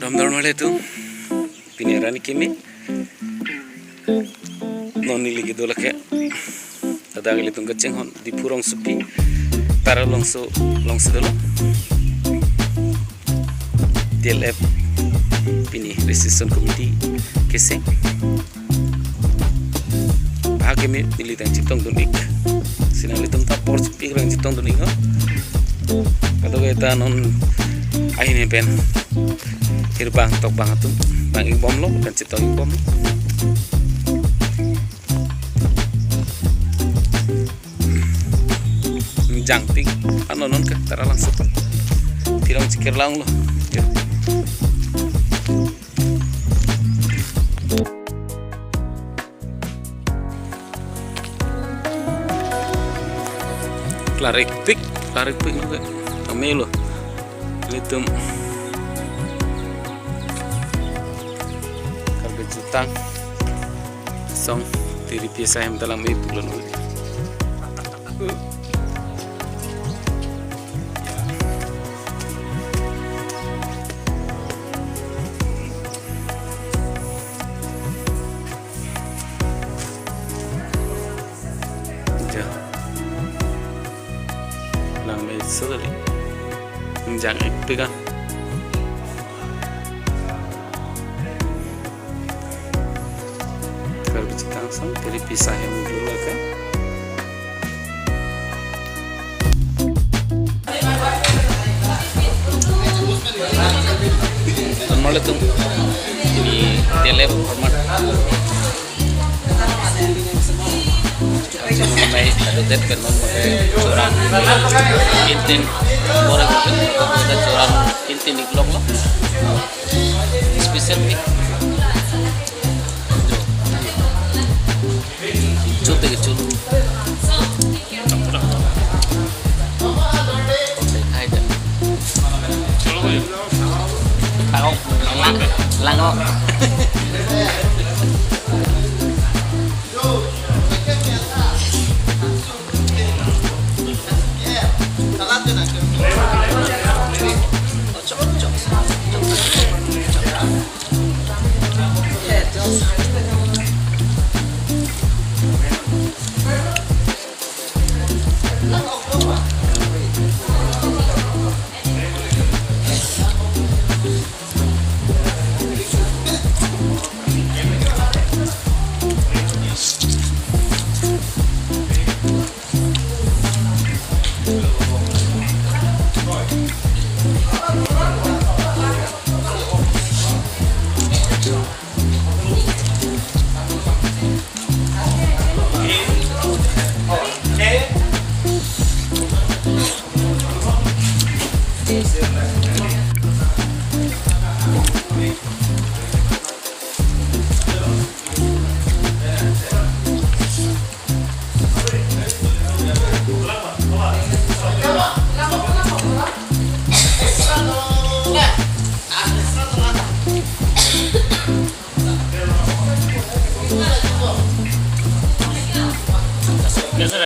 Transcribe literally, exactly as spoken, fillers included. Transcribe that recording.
Lamdar male tu. Pini arni kimi. Non neli kedo lake. Ladak ilitum kachinghon Diphu rongsopi. Tara longso, longso dolo. T L F pini Registration Committee keseng. Bahag kimi neli tang chetongdun ik. Si nanglitum ta apor chepik rang chetongdun ik, no? Kadokave ta non ahin pen hirbang tokbang atum bang ik bomlo, pen chetong ik bomlo. Jangtik ano non ke tara langso pa. Tirong chikir langlo. Ya. Klarik pik, klarik pik no ke. Kami lo. Ilitum. Karbi Jutang. Song tiri pisa hem dalam itu lo. Ja. Langme so kali. Jang ik pik an. Karbi Jutang song tiri pisa hem dulu kan. Normal itu di T L F format. Mai adudet pen non mode churan. Intin borang itu, churan intin iklok lo. Special mix. Chut deh, chut. Hai deh. Lango. Lango.